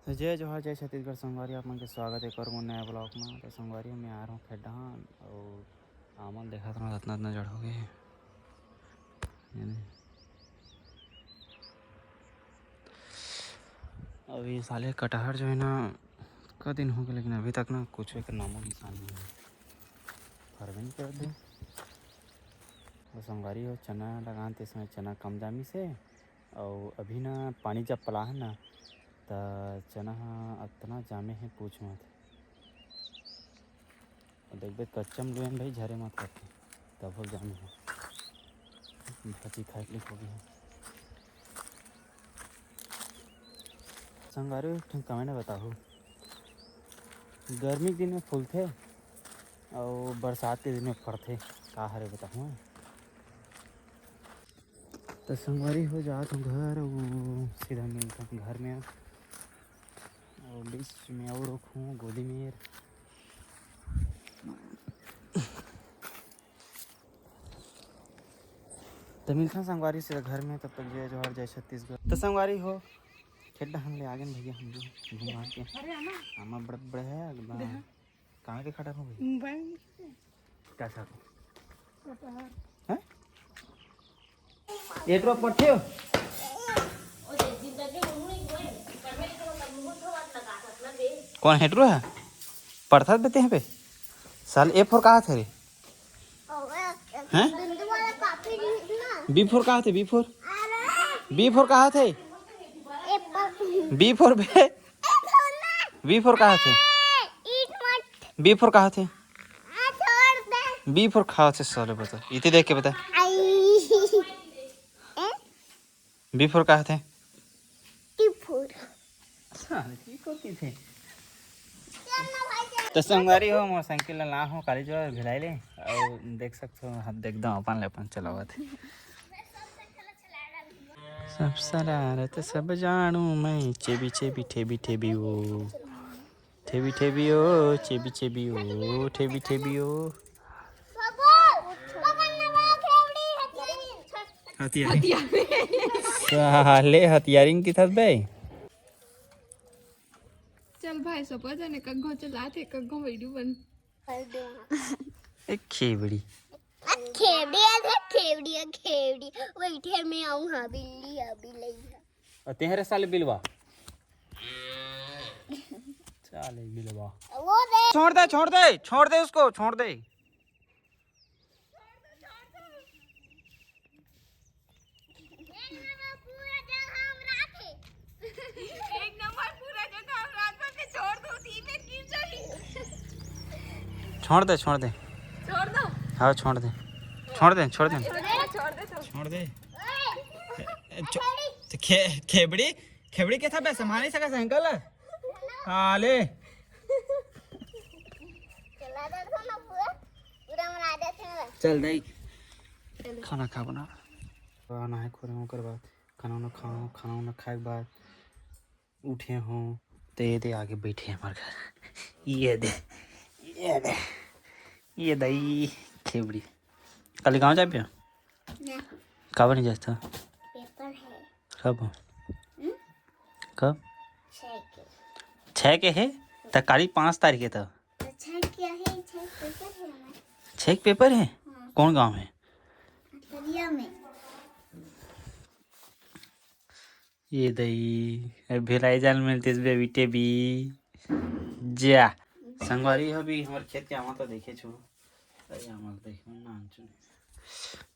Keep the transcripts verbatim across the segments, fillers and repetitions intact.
तो जय जोहार, जय छत्तीसगढ़ संगवारी, आप मन के स्वागत हे एक और नया ब्लॉग में। तो संगवारी, मैं आ रहा हूँ खेत डहान और आमल देखत रहा, इतना इतना जड़ हो गए हे। ये नहीं। अभी साले कटहर जो है ना, कई दिन हो गए, लेकिन अभी तक ना कुछ एक नामो निशान नहीं है, फरबे नहीं करत हे। तो संगवारी हो, चना लगान ते समय चना कम जामिस हे, अउ अभी ना पानी जब पलाहन ना, त चना ह अतना जामे हे, पूछ मत। अउ देखबे, कच्चा म लुएन भाई, झरे मत करते, तब हो जामे हे। भाजी खाए के लिए होगे हे। संगवारी, एक ठन comment में बताहू, गर्मी के दिन में फूलथे अउ बरसात के दिन में फरथे, का हरे बताहू? तो संगवारी हो, जात हूँ घर, वो सीधा मिलता हूँ घर में। और बीच में और रखूँ गोदी में। तो मिलता हूँ संगवारी से घर में, तब तक जय जोहार, जय छत्तीसगढ़। तो संगवारी हो, खेत डहान ले आगे भैया हम लोग घूम के। अरे आमा। आमा बड़े बड़े है, अगला कहाँ के खड़ा हो गई? मोबाइल। का साग? कटहर। हैं? एटरो पठे हो? कौन हेटरो है? पढ़ता देते हैं पे। साल A for कहा थे रे? हैं? B for कहा थे? B for? B for कहा थे? B for बे? B for कहा थे? B for कहा थे? B for कहा थे? साले बता, इतने देख के बता। B for कहा थे? साले की करती थे? तो संगवारी हो, मोर साइकिल ला हो काली जो भिलाई ले, और देख सकते हो, हम देख दो अपन ले अपन चलावत है। सब शरारत सब जानू मैं, चेबी चेबी ठेबी ठेबी ओ, ठेबी ठेबी ओ, चेबी चेबी ओ, ठेबी ठेबी ओ। हथियारिंग। साले हथियारिंग की थस बे। चल भाई, सब जने कग्घो चलाते, कग्घो वीडियो बन। ए खेबड़ी। आ खेबड़ी, आ खेबड़ी, आ खेबड़ी। वही ठे मैं आऊँ, हाँ, बिल्ली, हाँ, बिल्ली, हाँ। और तेहरे साले बिलवा। साले बिलवा। वो दे। छोड़ दे, छोड़ दे, छोड़ दे उसको, छोड़ दे। एक नंबर पूरा जगह हम राखे। एक नंबर पूरा जगह हम राखे, छोड़ दो, तीन में गिर जाई। छोड़ दे, छोड़ दे। छोड़ दो। हाँ, छोड़ दे। छोड़ दे, छोड़ दे। छोड़ दे, छोड़ दे तो। छोड़ दे। ए, ए, छो-, तो खे-, खेबड़ी, खेबड़ी के था बे, संभाल नहीं सका साइकिल? हाँ, ले। चला दे तो ना पूरा, पूरा मना देते हैं। चल दे। चलो। खाना खा बना। खाना है खोरे ओकर बाद, खाना उना खाओ, खाना उना खाए के बाद उठे हो, तो ये दे आगे बैठे हमारे घर। ये दे, ये दे, ये दई खेबड़ी। कल गाँव जाबे? ना। काबर नहीं जाता? पेपर है। कब? हम्म? कब? छः के। छः के है? तो काली पाँच तारीख है तो। तो छः के है, छः पेपर है हमारे। छः के पेपर है? हाँ। कौन गाँव है? अटरिया में। ये दई, अब भिलाई जान मिलतीस बेबी टेबी। जा। संगवारी हो भी हमर खेत के आमा तो देखे छो। अरे आमा तो देखे ना आंचू।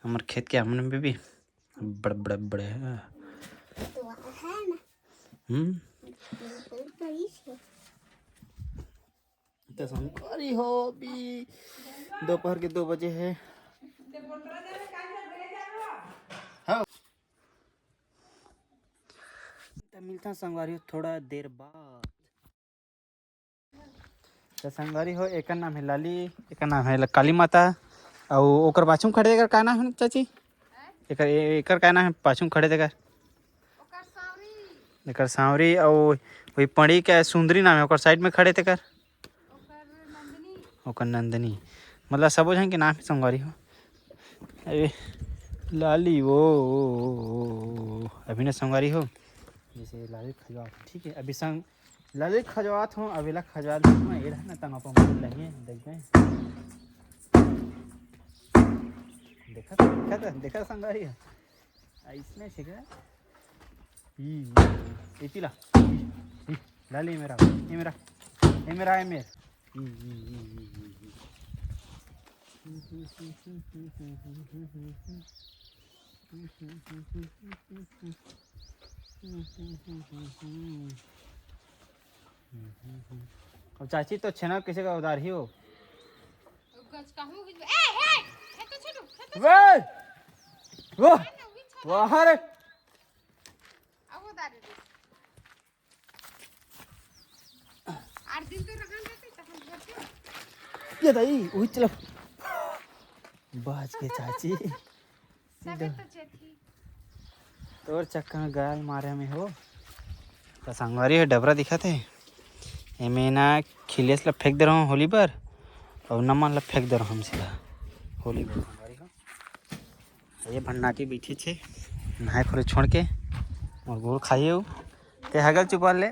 हमर खेत के आमा ने बेबी बड़, बड़, बड़े है। तो है ना। हम्म। बिल्कुल तो इसे। तो संगवारी हो, अभी दोपहर के दो बजे है। हाँ। तो मिलता संगवारी हो थोड़ा देर बाद। तो संगवारी हो, एकर नाम है लाली, एकर नाम है काली माता, अउ ओकर पाछू में खड़े, एकर का नाम है चाची? एकर, एकर का नाम है पाछू में खड़े तेकर? एकर सांवरी, अउ वही पड़ी के सुंदरी नाम है, ओकर साइड में खड़े तेकर? ओकर नंदनी। मतलब सबो झन के नाम है संगवारी हो। अरे लाली वो, अभी ना संगवारी हो, जैसे लाली खजवा, ठीक है, अभी संग ललित खजवात हूँ, अब एला खजवा लेहूँ। ये रहा ना, तंगा पंगा लगे, देख में। देखा, देखा, देखा संगवारी हो। अइसने छे का? ई, ई, एती ला। ई, ई, ला ले मेरा, ये मेरा, ये मेरा, ये मेरा। ई, ई, ई, ई, ई, ई। अब चाची तो छेना किसी का उधार ही हो। गच कहूँ कि, ए, हे, हे तो छोटू, हे तो वे! वाह! ना, वी छोटू। वाह रे! अब उधार दे। आठ दिन तो रहन देते, तहन घर के। ये दाई, उही चला। बाज के चाची। तबे तो चेती। तोर चक्कर में गाल मारे में हो। त संगवारी हो, डबरा दिखत हे। एमे ना खिलेस ला फेंक दे रहूँ होली बर, अउ नमन ला फेंक दे रहूँ हम सीधा होली बर। संगवारी हो, ये भन्नाटी बैठी छे, नहाए खोले छोड़ के, अउ गोल खाइए हो। ते हगल चुपा ले।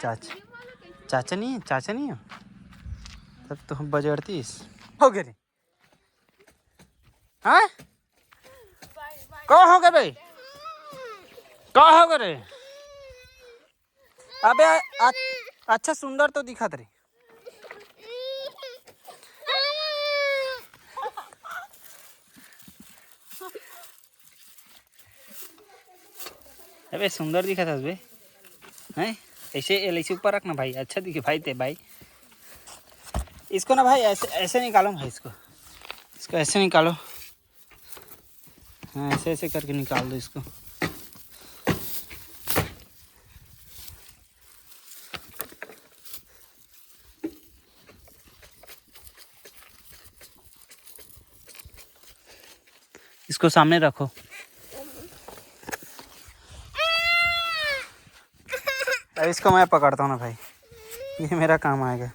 चाचा, चाचा नहीं है, चाचा नहीं है। तब तो हम बजरतीस हो गए रे। हाँ? का हो गए बे? का हो गए रे? अबे, अ-, अच्छा सुंदर तो दिखत रे। अबे सुंदर दिखत हस बे, हैं? ऐसे, ऐसे ऊपर रख ना भाई, अच्छा दिखे भाई ते भाई। इसको ना भाई ऐसे, ऐसे निकालो भाई इसको, इसको ऐसे निकालो। हाँ, ऐसे ऐसे करके निकाल दो इसको। इसको सामने रखो। अब इसको मैं पकड़ता हूँ ना भाई, ये मेरा काम आएगा।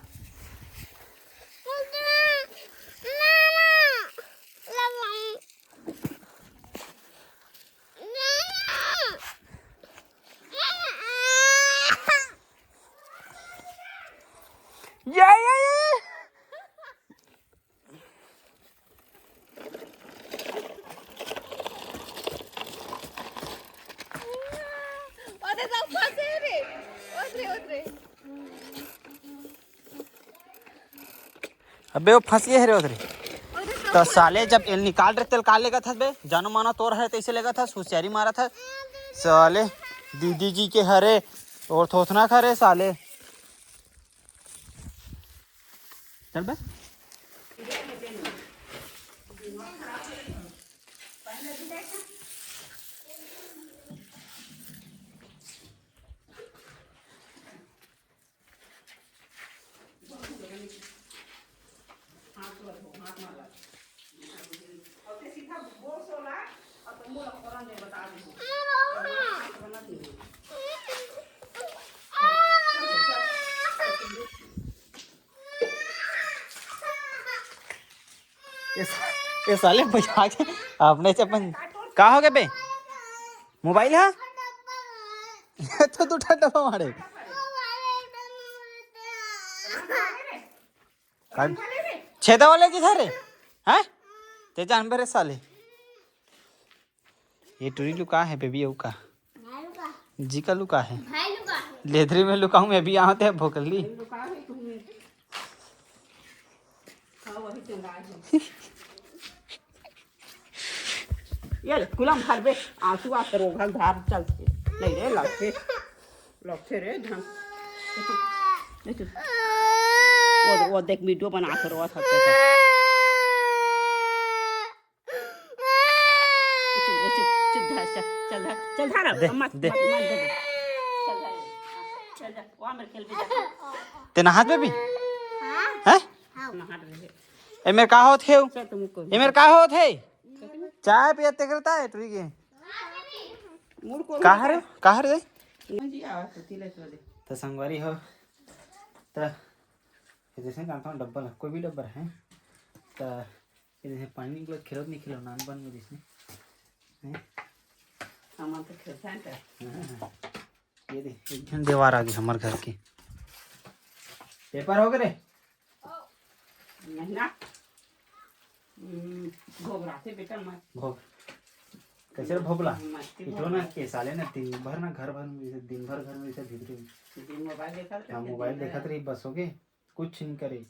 ये, ये, ये। ओदे सब फंसे रे। ओदरे, ओदरे। अबे वो फंस गए रे ओदरे। ओदे सब तो साले जब एल निकाल रहे तेल का लेगा था बे? जानो मानो तोर है तैसे लेगा था, सुसियारी मारा था। साले दीदी जी के हरे और थोथना खा रे साले। चल बे। ये सा-, ये साले बजा के अपने से अपन का हो गए बे? मोबाइल है? ये तो दू ठन डब्बा मारे। का? छेदा वाले जी था रे? हैं? ते जान बे रे साले। ये टूरी लुका है बेबी, अउ का? जी का लुका है? लेधरी में लुकाऊं मैं भी, यहाँ ते भोकली। ये ले, कुलम भर बे, आंसू आ के रोगा धार चलते। नहीं रे, लगते, लगते रे, धन। नहीं तू, वो, वो देख, वीडियो बना के रोवा सबके साथ। चुप, चुप, चुप, धर, चल, चल, धर, चल, धर, अब दे, मत, दे। मत, मत दे। चल, धर, चल, जा, वहाँ मेरे खेल भी जा। तेना हाथ में भी? हाँ? हैं? हाँ। नहा रहे। ए मेरे का होत हे? चल, तुम को। ए मेरे का होत हे? चाय पिया ते करता है, ठीक है। मुड़ को कहाँ रे? कहाँ रे? जी, आवा तो तिले तो दे। तो संगवारी हो, तो जैसे जानता हूँ डब्बल है, कोई भी डब्बल है, तो ये जैसे पानी निकलो, खेलो नहीं खेलो, नान बन में जैसे। हैं? हम तो खेलता है। हाँ। एक झन देवार आगे हमर घर के। पेपर हो गे रे? नहीं ना। हम्म, घोघराथे बेटा मत। घोघ-, कैसे रे भोभला? मत की इतरो ना भोभला। के साले ना दिन भर ना घर भर में, दिन भर घर में ऐसे भीतरे। दिन मोबाइल देखत रहे, हाँ, दिन मोबाइल भर। देखत रही, बस हो गे, कुछ नहीं करे।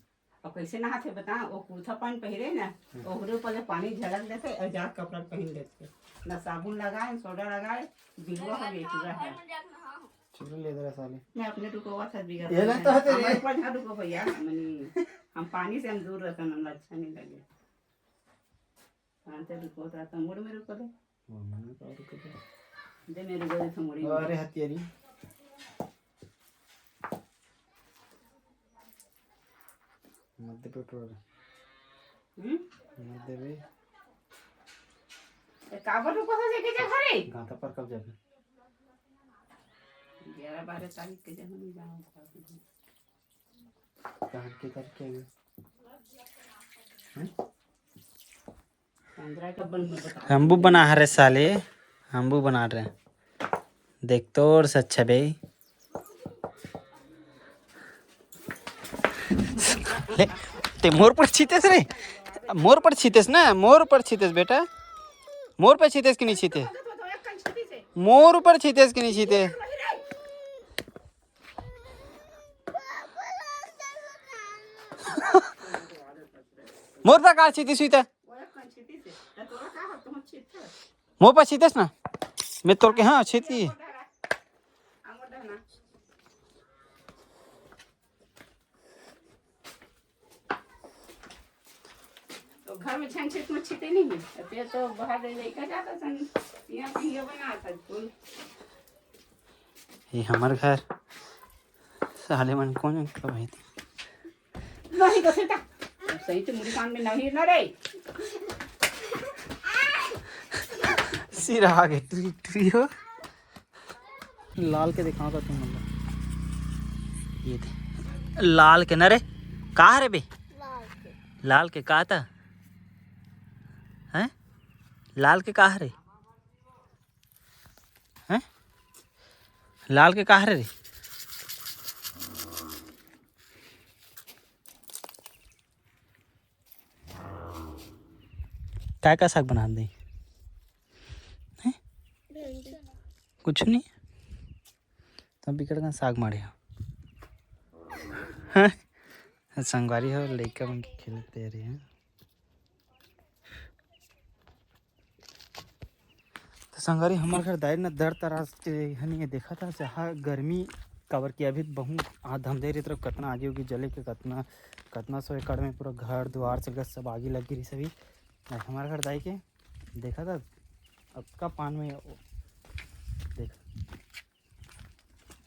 अब कैसे नहाथे बता, वो कुर्ता पैंट पहिरे ना, हम्म। ओकरे ऊपर ले पानी झलक देथे और जाके कपड़ा पहन लेथे। ना साबुन लगाए, सोडा लगाए, बिलवा हो गई पूरा है। चलो ले दे रहा साले। मैं अपने रुको हुआ था बिगड़ ये ना गया। तो है तेरे। हमारे ऊपर ना रुको भैया, मनी, हम पानी से हम दूर रहते हैं, हमें अच्छा नहीं लगे। हाँ, तो रुको था, तो मुड़ में रुको दे। वो मना तो रुको दे। दे मेरे को, दे तो मुड़ी में। अरे हथियारी। मत दे पेट्रोल। हम्म? मत दे बे। ए, काबर रुको था जेके जगह रे? गाता पर कब जाबे? ग्यारह बारह तारीख के जब हम जाऊँ। कहाँ के करके आए? हैं? पंद्रह का बन में बता। हम भी बना रहे साले, हम भी बना रहे। देख तोर से अच्छा बे। ले, ते मोर पर छीतेस रे, मोर पर छीतेस ना, मोर पर छीतेस बेटा, मोर पर छीतेस कि नहीं छीते, मोर पर छीतेस कि नहीं छीते। मोर पर का छीती सुई त? मोर पर छीतेस ना, मैं तोर के हाँ छीती। तो घर में छन छेद में छीते नहीं है, तो फिर तो बाहर ले लेकर जाता सन, यहाँ पे ये बना था फूल। ये हमार घर। साले मन कौन है, कब है? नहीं तो सेटा। सही तो मुड़ी कान में नहीं ना रे। सिरा आगे टुरी टुरी हो। लाल के दिखाओ तो तुम लोग। ये दे। लाल के ना रे। कहाँ रे बे? लाल के। लाल के कहा था? हैं? लाल के कहा रे? हैं? लाल के कहा रे? काय का साग बना दे? हैं? कुछ नहीं। तब बिकट का साग मारे हो। हैं? संगवारी हो, लइका मन के खेलत तैयारी है। तो संगवारी, हमर घर दाई न दर तरास के हनी देखा था, जहाँ गर्मी, काबर कि अभी बहुत आ धमदे रही तरफ कतना आगे होगी जले के, कतना, कतना सौ एकड़ में पूरा घर दुआर चल गया, सब आगे लगी रही सभी। और हमारे घर दाई के देखा था, अतका पान में देख,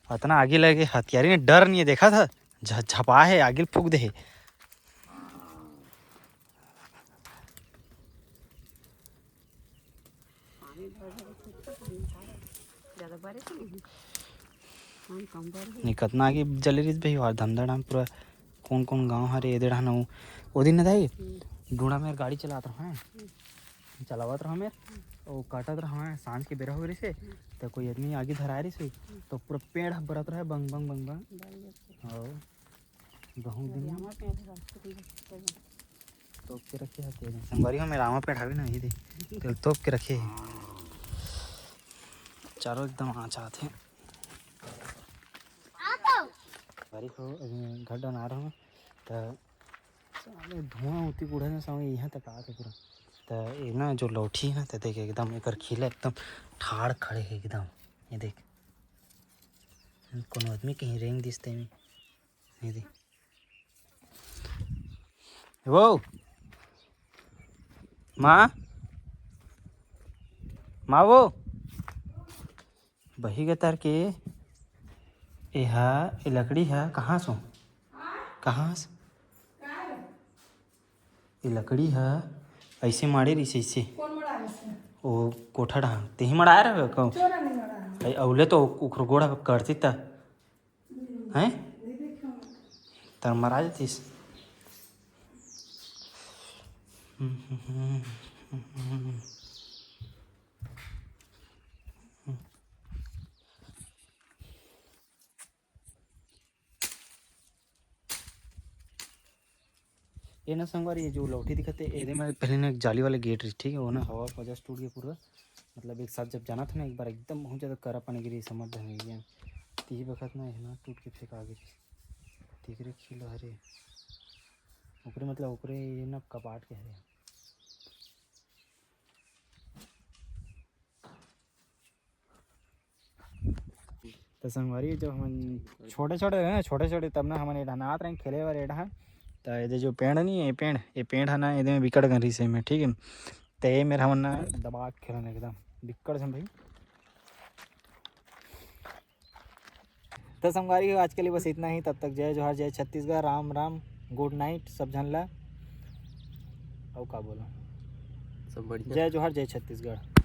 अतना आगे लगे हथियारी ने डर नहीं है, देखा था, झ-, झपा है, आगे फूक दे है। नहीं, कतना आगे जले रहिस भाई, और धमधा डाम पूरा कौन कौन गांव हरे, एदे डहान ओ, ओ दिन न दाई, डूड़ा में गाड़ी चलात रहो, हैं? चलावत रहो मेर, ओ काटत रहो, हैं? सांझ के बेरा हो रहिस हे, त कोई आदमी आगे धराए रहिस हे, तो पूरा पेड़ ह बरत रहे, बंग, बंग, बंग, बंग। हाँ, गहूं दिन तोप के रखे हे, तेरे संगवारी हो, मेरा आमा पेड़ हावे ना, ये दे, तेल तोप के रखे हे। चारों एकदम आँच आत हे। बारी को अभी घर डहन आ रहा हूँ, त साले धुआं होती बूढ़ा ने सामने यहाँ तक आत हे पूरा। त ये ना जो लौठी है ना, त देख एकदम एकर खिला एकदम ठाड़ खड़े है एकदम। ये देख, कोनो आदमी कहीं रेंग दिस तेमी। ये देख, वो माँ, माँ वो बही गे तर के, एहा, ए लकड़ी ह कहाँ सो? कहाँ से? ए लकड़ी ह ऐसे माड़े रहिस, ऐसे। कौन मड़ाए से? ओ कोठा डहान। तेही मड़ाए रहे कहो? चोरा नहीं मड़ाए। अउले तो उखर गोड़ ह करती त। हम्म, हैं? नहीं देखे हम। तर मरा जतिस। हम्म, हम्म, हम्म, हम्म, हम्म। ये ना संगवारी, ये जो लौठी दिखत हे, एदे में पहले ना एक जाली वाले गेट रही, ठीक है, वो ना हवा वजह से टूट गया पूरा। मतलब एक साथ जब जाना था ना एक बार, एकदम बहुत ज़्यादा करा पानी गिरी, समझ में गया। तीही बखत ना ये ना टूट के फेंका गिरी। ठीक रे खिलो हरे, ओकरे मतलब ओकरे ये ना कपाट के हरे। तो संगवारी, जब हमन छोटे छोटे रहे ना, छोटे छोटे, तब ना हमन एडहन आत रहे खेले बर एडहन। तो ये जो पेड़ नहीं है, ये पेड़, ये पेड़ है ना, ये में बिकट गन रही से में, ठीक है। तो ये मेरा हमन ना दबा के खेलन एकदम बिकट से भाई। तो संगवारी हो, आज के लिए बस इतना ही। तब तक जय जोहार, जय छत्तीसगढ़, राम राम, गुड नाइट सब झन ला। अउ का बोला, सब बढ़िया। जय जोहार, जय छत्तीसगढ़।